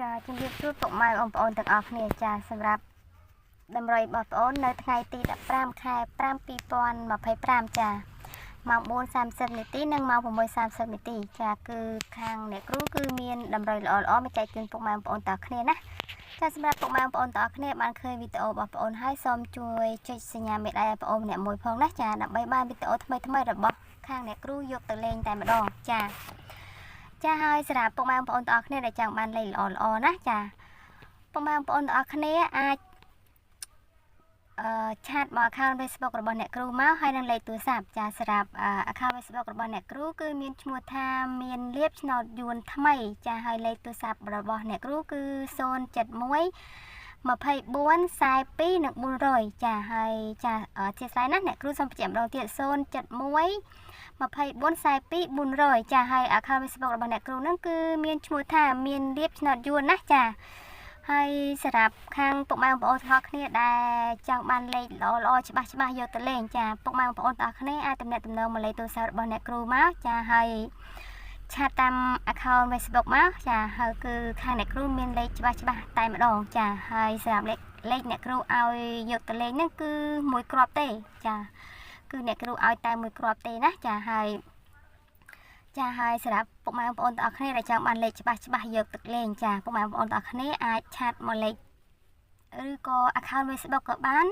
ចាជំរាបសួរពុកម៉ែបងប្អូនទាំងអស់គ្នាចាសម្រាប់តម្រុយរបស់បងប្អូននៅថ្ងៃទី15ខែ5 2025ចាម៉ោង4:30នាទីនិងម៉ោង6:30នាទីចាគឺខាងអ្នកគ្រូគឺមានតម្រុយល្អៗមកចែកជូនពុកម៉ែបងប្អូនទាំងគ្នាណាចាសម្រាប់ពុកម៉ែបងប្អូនទាំងអស់គ្នាបានឃើញវីដេអូរបស់បងប្អូនហើយសូមជួយចុចសញ្ញាមេដៃឲ្យបងប្អូនម្នាក់មួយផងណាចាដើម្បីបានវីដេអូថ្មីៗរបស់ខាងអ្នកគ្រូយកទៅលេងតែម្ដងចាចាហើយសម្រាប់ពុកម៉ែបងប្អូនទាំងអស់គ្នាដែលចង់បានលេខល្អៗណាចាពុកម៉ែបងប្អូនទាំងអស់គ្នាអាច chat មក account Facebook របស់អ្នកគ្រូមកហើយនឹងលេខទូរស័ព្ទចាសម្រាប់ account Facebook របស់អ្នកគ្រូគឺមានឈ្មោះថាមានលៀបឆ្នោតយួនថ្មីចាហើយលេខទូរស័ព្ទរបស់អ្នកគ្រូគឺ071 24 42និង400ចាហើយចាអធិស្ឋានណាអ្នកគ្រូសូមបញ្ជាក់ម្ដងទៀត071 24 42 400ចាហើយ account Facebook របស់អ្នកគ្រូហ្នឹងគឺមានឈ្មោះថាមានលៀបឆ្នោតយួនណាចាហើយសម្រាប់ខាងពុកម៉ែបងប្អូនទាំងអស់គ្នាដែលចង់បានលេខល្អល្អច្បាស់ច្បាស់យកទៅលេងចាពុកម៉ែបងប្អូនទាំងអស់គ្នាអាចទំនាក់ទំនងមកលេខទូរស័ព្ទរបស់អ្នកគ្រូមកចាហើយ chat តាម account Facebook មកចាហើយគឺខាងអ្នកគ្រូមានលេខច្បាស់ច្បាស់តែម្ដងចាហើយសម្រាប់លេខលេខអ្នកគ្រូឲ្យយកទៅលេងហ្នឹងគឺមួយគ្រាប់ទេចាគឺអ្នកគ្រូឲ្យតែមួយគ្រាប់ទេណាចាហើយចាហើយសម្រាប់ពុកម៉ែបងប្អូនទាំងអស់គ្នាដែលចង់បានលេខច្បាស់ច្បាស់យកទៅលេងចាពុកម៉ែបងប្អូនទាំងអស់គ្នាអាច chat មកលេខឬក៏ account Facebook ក៏បាន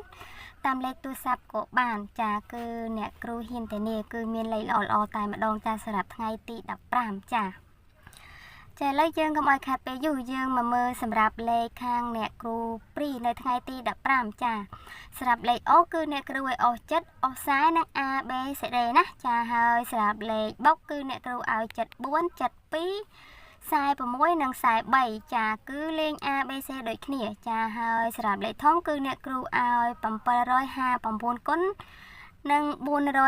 តាមលេខទូរស័ព្ទក៏បានចាគឺអ្នកគ្រូហ៊ានធានាគឺមានលេខល្អៗតែម្ដងចាសម្រាប់ថ្ងៃទី15ចាចាឥឡូវយើងកុំឲ្យខាត់ពេលយូរយើងមកមើលសម្រាប់លេខខាងអ្នកគ្រូព្រីនៅថ្ងៃទី15ចាសម្រាប់លេខអូគឺអ្នកគ្រូឲ្យអូសចិត្តអូសខ្សែនិង A B C D ណាចាហើយសម្រាប់លេខបុកគឺអ្នកគ្រូឲ្យចិត្ត4ចិត្ត2 46និង43ចាគឺលេង A B C ដូចគ្នាចាហើយសម្រាប់លេខធំគឺអ្នកគ្រូឲ្យ759គុណនិង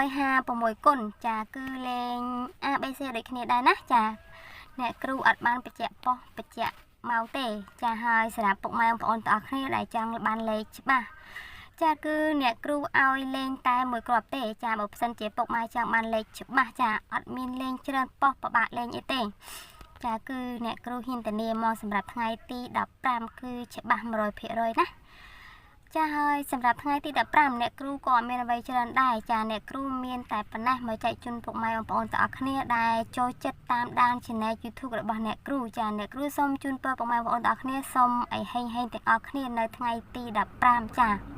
456គុណចាគឺលេង A B C ដូចគ្នាដែរណាចាអ្នកគ្រូអត់បានបញ្ជាក់ប៉ុស្តិ៍បញ្ជាក់មកទេចាហើយសម្រាប់ពុកម៉ែបងប្អូនទាំងអស់គ្នាដែលចង់បានលេខច្បាស់ចាគឺអ្នកគ្រូឲ្យលេងតែមួយគ្រាប់ទេចាបើផ្សិនជាពុកម៉ែចង់បានលេខច្បាស់ចាអត់មានលេងច្រើនប៉ុស្តិ៍ពិបាកលេងអីទេចាគឺអ្នកគ្រូហ៊ានធានាមកសម្រាប់ថ្ងៃទី15គឺច្បាស់100%ណាចាហើយសម្រាប់ថ្ងៃទី15អ្នកគ្រូក៏អត់មានអ្វីច្រើនដែរចាអ្នកគ្រូមានតែប៉ុណ្ណេះមកចែកជូនពុកម៉ែបងប្អូនទាំងអស់គ្នាដែលចូលចិត្តតាមដាន Channel YouTube របស់អ្នកគ្រូចាអ្នកគ្រូសូមជូនពរពុកម៉ែបងប្អូនទាំងអស់គ្នាសូមឲ្យហេងហេងទាំងអស់គ្នានៅថ្ងៃទី15ចា។